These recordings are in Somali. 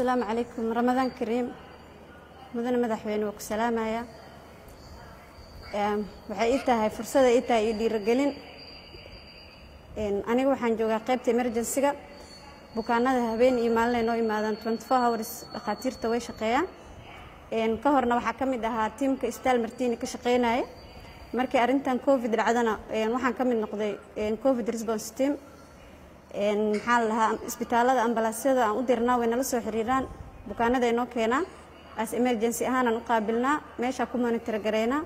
Asalaamu calaykum, Ramadaan kariim. Mudane madaxweyne, waa ku salaamaya. Waxay ii tahay fursada, ii tahay iyo dhiirigelin. Aniga waxaan joogaa qaybta emergency-ga. Bukaanada habeen iyo maalin ay noo imaadaan, 24 hours dhakhaatiirta way shaqeeyaan. Ka horna waxaa ka mid ahaa tiimka Isbitaal Martini ka shaqeynaya. Markii arrintan COVID dhacdana, waxaan ka mid noqday COVID response team. Maxaa la dhahaa, isbitaalada ambalaasyada aan u dirnaa way nala soo xiriiraan, bukaanada ay noo keenaan, as emergency ahaanaan u qaabilnaa, meeshaa ku monitor gareynaa.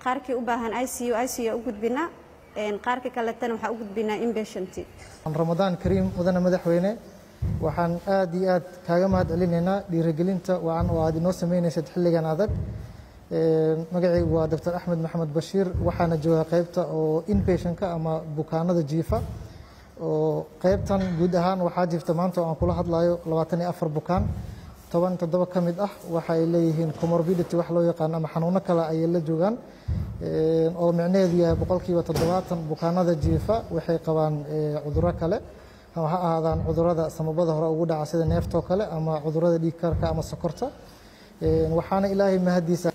Qaarkii u baahan ICU, ICU u gudbinaa, qaarkii kaletana waxaa u gudbinaa inpatient. Ramadaan kariim, mudane madaxweyne. Waxaan aad iyo aad kaaga mahad celinaynaa dhiirigelinta wacan oo aad inoo sameynaysid xilligan adag. Magacaygu waa Doctor Axmed Maxamed Bashiir, waxaana joogaa qaybta oo inpatientka ama bukaanada jiifa. Oo qaybtan guud ahaan waxaa jiifta maanta oo aan kula hadlayo 24 bukaan. 17 ka mid ah waxay leeyihiin comorbidity wax loo yaqaan ama xanuuno kale ayay la joogaan, oo micnaheedu yahay 70% bukaanada jiifa waxay qabaan cudurro kale, ama ha ahaadaan cudurrada samabada hore ugu dhaca sida neeftoo kale, ama cudurrada dhiig karka ama sokorta. Waxaana Ilaahay mahadiisa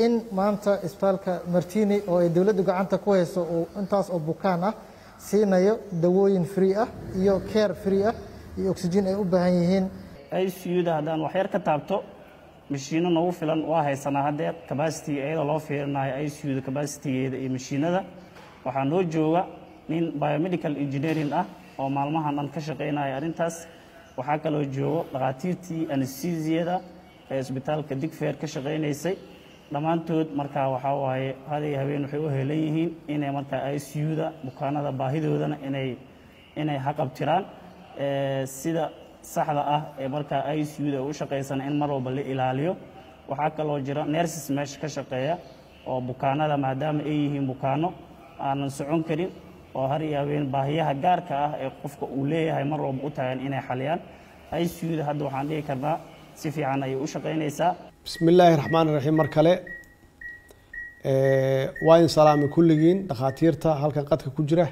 in maanta Isbitaalka Martini oo ay dowladdu gacanta ku hayso uu intaas oo bukaan ah siinayo dawooyin free ah iyo care free ah iyo oxygen ay u baahan yihiin. ICU-da haddaan waxyar ka taabto, mashiino nagu filan waa haysanaa haddeer. Capacity iyadoo loo fiirinayo ICU-da capacity-geeda iyo mashiinada, waxaa noo jooga nin biomedical engineering ah oo maalmahan dhan ka shaqaynaya arrintaas. Waxaa kaloo joogo dhakhaatiirtii anesthesiyada ee isbitaalka Digfeer ka shaqaynaysay dhammaantood. Markaa waxaa waaye haday habeen waxay u heelan yihiin inay markaa ICU-da bukaanada baahidoodana inay haqabtiraan. Sida saxda ah ee markaa ICU-da u shaqaysana in mar walba la ilaaliyo. Waxaa kaloo jira nurses meesha ka shaqeeya oo bukaanada, maadaama ay yihiin bukaano aanan socon karin oo har iyo habeen baahiyaha gaarka ah ee qofka uu leeyahay mar walba u taagan inay xaliyaan. ICU-da hadda waxaan dhihi karnaa si fiican ayay u shaqaynaysaa. Bismi illaahi raxmaan raxiim. Mar kale waa in salaamay kulligiin dhakhaatiirta halkan qadka ku jira.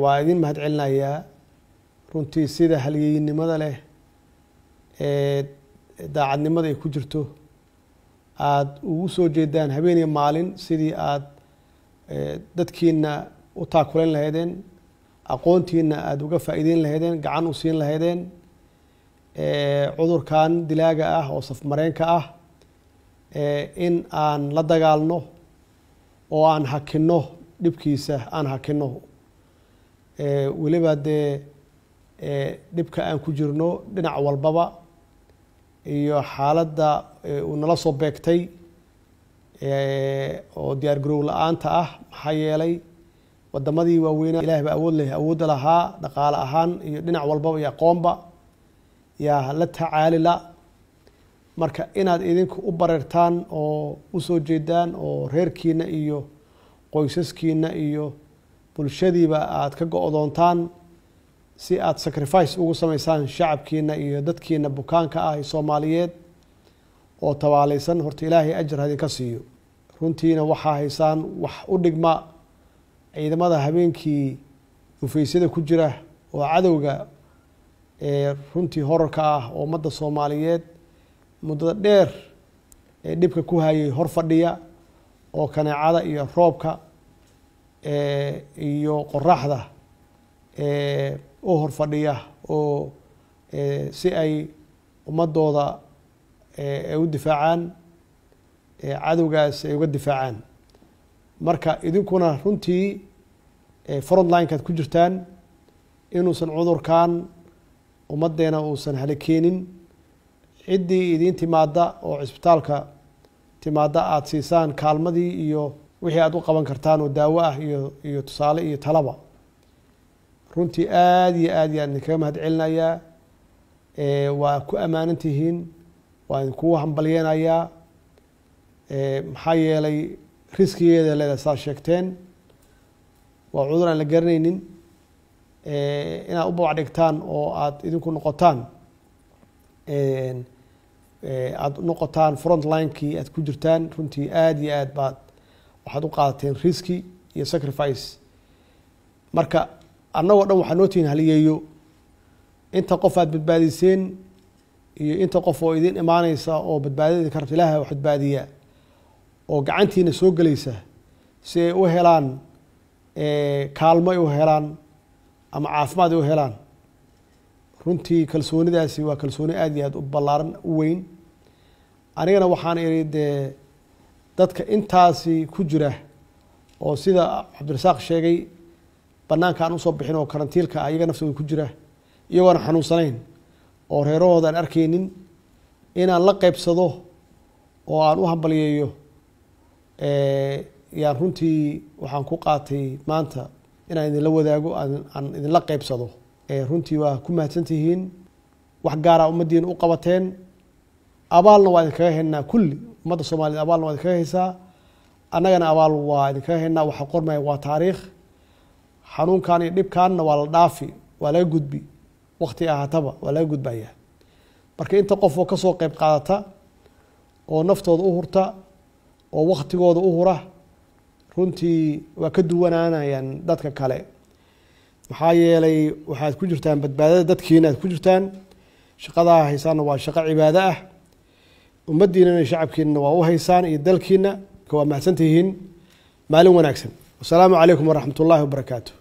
Waa idin mahad celinayaa runtii sida halyeynimada leh ee daacadnimada ay ku jirto aada ugu soo jeedaan habeen iyo maalin sidii aada dadkiina u taakulayn lahaydeen, aqoontiina aada uga faa'iideyn lahaydeen, gacan u siin lahaydeen cudurkan dilaaga ah oo safmareenka ah, in aan la dagaalno oo aan hakinno dhibkiisa, aan hakinno. Weliba dee dhibka aan ku jirno dhinac walbaba iyo xaaladda uu nala soo beegtay oo diyaar garow la-aanta ah, maxaa yeelay wadamadii waaweynaa, Ilahay baa awood leh, awoodda lahaa dhaqaale ahaan iyo dhinac walbaba iyo aqoonba yaa la tacaali la. Marka inaad idinku u bareertaan oo usoo jeedaan oo reerkiina iyo qoysaskiina iyo bulshadiiba aada ka go-doontaan si aada sacrifice ugu sameysaan shacabkiina iyo dadkiina bukaanka ah ee Soomaaliyeed oo tabaaleysan, horta Ilaahay ajar hadinka siiyo. Runtiina waxaa haysaan wax u dhigma ciidamada habeenkii dhufeysyada ku jira oo cadowga runtii horarka ah oo ummadda Soomaaliyeed muddada dheer ee dhibka ku hayay hor fadhiya, oo kaneecada iyo roobka iyo qoraxda u hor fadhiya oo si ay ummadooda ay u difaacaan, cadowgaas ay uga difaacaan. Marka idinkuna runtii frontline-kaad ku jirtaan inuusan cudurkan ummaddeena uusan halakeenin. Ciddii idiin timaada oo cisbitaalka timaada aada siisaan kaalmadii iyo wixii aada u qaban kartaan oo daawo ah iyo tusaale iyo talaba. Runtii aada iyo aad yaan idinkaga mahad celinayaa. Waa ku ammaanan tihiin, waa idinkugu hambalyeynayaa, maxaa yeelay riskigeeda leedahay saad sheegteen. Waa cudur aan la garanaynin. Inaad u babac dhigtaan oo aada idinku noqotaan, aada noqotaan front line-kii aad ku jirtaan, runtii aada iyo aad baad waxaad u qaadateen riski iyo sacrifice. Marka annagoo dhan waxaa noo tihiin haliyeeyo. Inta qof aad badbaadiseen iyo inta qof oo idin imaaneysa oo badbaadada ka rabta, Ilaaha wax badbaadiya, oo gacantiina soo gelaysa si ay u helaan kaalmo ay u helaan ama caafimaad ay u helaan, runtii kalsoonidaasi waa kalsooni aada iyo aada u ballaaran, u weyn. Anigana waxaan idhi dee dadka intaasi ku jira oo sida Cabdirasaaq sheegay banaanka aan usoo bixin oo karantiilka ah, iyaga naftooda ku jira, iyagoona xanuunsanayn oo reerahooda aan arkaynin, inaan la qeybsado oo aan u hambalyeeyo yaan runtii waxaan ku qaatay maanta inaan idinla wadaago, aan idinla qeybsado. Runtii waa ku mahadsantihiin, wax gaara ummaddiina u qabateen, abaalna waa idinkaga haynaa. Kulli ummadda Soomaaliyed abaalna waa idinkaga haysaa, annagana abaal waa idinkaga haynaa. Waxa qormaya waa taariikh. Xanuunkan iyo dhibkaanna waa la dhaafi, waa laga gudbi, wakti ahaataba waa laga gudbaya. Marka inta qof oo kasoo qeyb qaadata oo naftooda u hurta oo waktigooda u hura, runtii waa ka duwanaanayaan dadka kale, maxaa yeelay waxaad ku jirtaan badbaadada dadkiina aad ku jirtaan. Shaqadaa haysaanna waa shaqo cibaado ah, ummaddiinana iyo shacabkiinana waa u haysaan iyo dalkiina. Waa mahadsantihiin, maalin wanaagsan. Wasalaamu calaykum waraxmat ullaahi wabarakaatu.